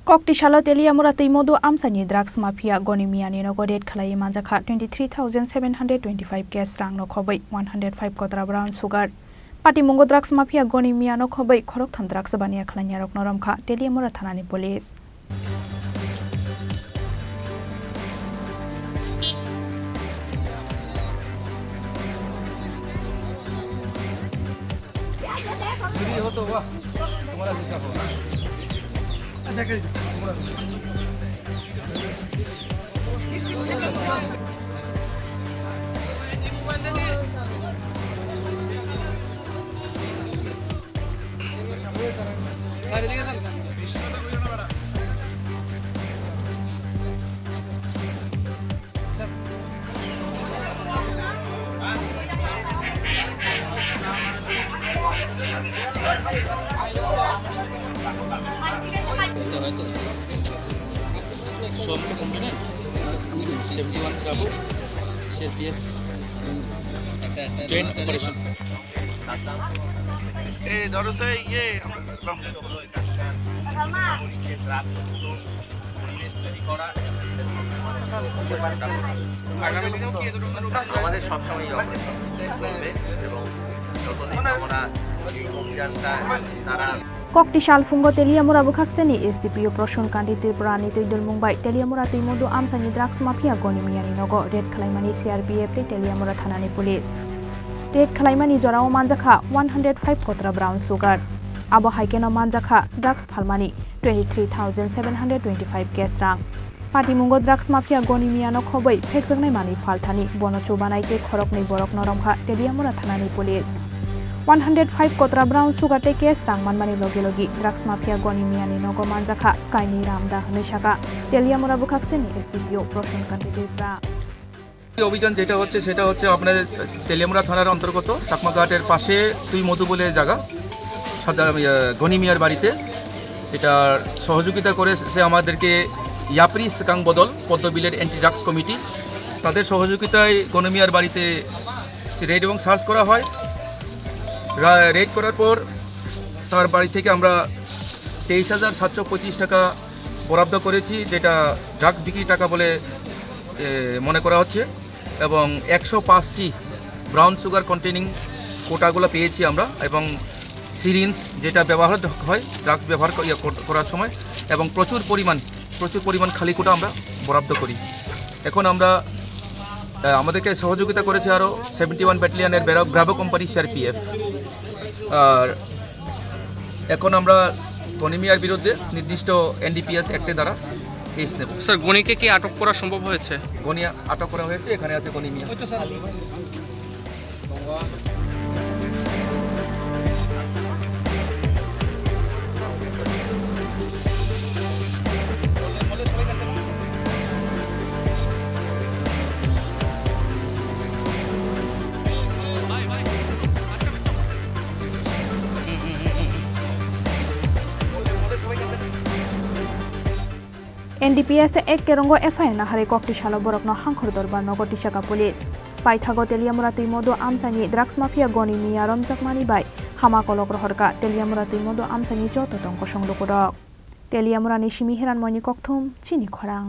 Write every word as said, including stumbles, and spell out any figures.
Koktisalo Teliamura Twimodu amchaini drugs mafia Goni Miyani nogo raid khlaiwi manjakha twenty three thousand seven hundred twenty five cash rang no khobwi one hundred five kotra brown sugar. Patimungo drugs mafia Goni Miyano khobwi khoroktham drugs baniya khlainarokno romkha Teliamura thanani police. Seventy one Sabu, C R P F, joint operation. এই ধরো সেই ইয়ে, আমরা আমাদের সবসময় এই অপারেশন চলবে এবং যতদিন আমরা এই অভিযানটা তারা Koktisal phungo Teliamura bwkhakseni S D P O Prosun Kanti Tripurani twi dulmung bai Teliamura Twimodu amchaini drugs mafia Goni Miyani nogo raid khlaimani C R P F tei Teliamura thanani police. Raid khlaimani jorao manjakha one hundred five kotra brown sugar. Abo hai kheno manjakha drugs phalmani twenty three thousand seven hundred twenty five cash rang. Patimungo drugs mafia Goni Miyano khobwi phekjaknai manwi phalthani bono chubanai tei khoroknwi borokno romkha Teliamura thanani police. One hundred five kotra brown sugar tei cash rang manmani logi logi drugs mafia Goni Miyani nogo manjakha kainwi ramda hwnwi sakha Teliamura bwkhakseni S D P O Prosun Kanti Tripura. এই অভিযান যেটা হচ্ছে, সেটা হচ্ছে আপনাদের তেলিয়ামুড়া থানার অন্তর্গত চাকমাঘাটের পাশে তুই মধু বলে জায়গা, সাদা, ইয়ে, গনি মিয়ার বাড়িতে। এটার সহযোগিতা করেছে আমাদেরকে ইয়াপ্রি সেকাং বদল পদ্মবিলের অ্যান্টি ড্রাগস কমিটি। তাদের সহযোগিতায় গনি মিয়ার বাড়িতে রেড এবং সার্চ করা হয়। রা-, রেড করার পর তার বাড়ি থেকে আমরা তেইশ হাজার সাতশো পঁয়ত্রিশ টাকা বরাদ্দ করেছি, যেটা ড্রাগস বিক্রির টাকা বলে, এ, মনে করা হচ্ছে। এবং একশো পাঁচটি ব্রাউন সুগার কন্টেনিং কোটাগুলো পেয়েছি আমরা, এবং সিরিঞ্জ যেটা ব্যবহার হয় ড্রাগস ব্যবহার ক-, ইয়ে কর-, করার সময়, এবং প্রচুর পরিমাণ, প্রচুর পরিমাণ খালি কোটা আমরা বরাদ্দ করি। এখন আমরা, আহ, আমাদেরকে সহযোগিতা করেছে আরও সেভেন্টি ওয়ান ব্যাটালিয়নের ব্রাভো কোম্পানি সিআরপিএফ। আর এখন আমরা গনি মিয়ার বিরুদ্ধে নির্দিষ্ট এনডিপিএস অ্যাক্টে দ্বারা কেস নেব। স্যার, গনিকে কি আটক করা সম্ভব হয়েছে? গনি আটক করা হয়েছে, এখানে আছে গনি মিয়া। N D P S ek kerongo F I R naharwi kokti salo borokno Hangkhor Dorbar nogo tisaka police. Paithago Teliamura Twimodu amchaini drugs mafia Goni Miya romjakmani bai hama kolok rohorkha Teliamura Twimodu amchaini joto tong kosong lukurok. Teliamurani simi Hiranmoyni kokthum, chini khorang.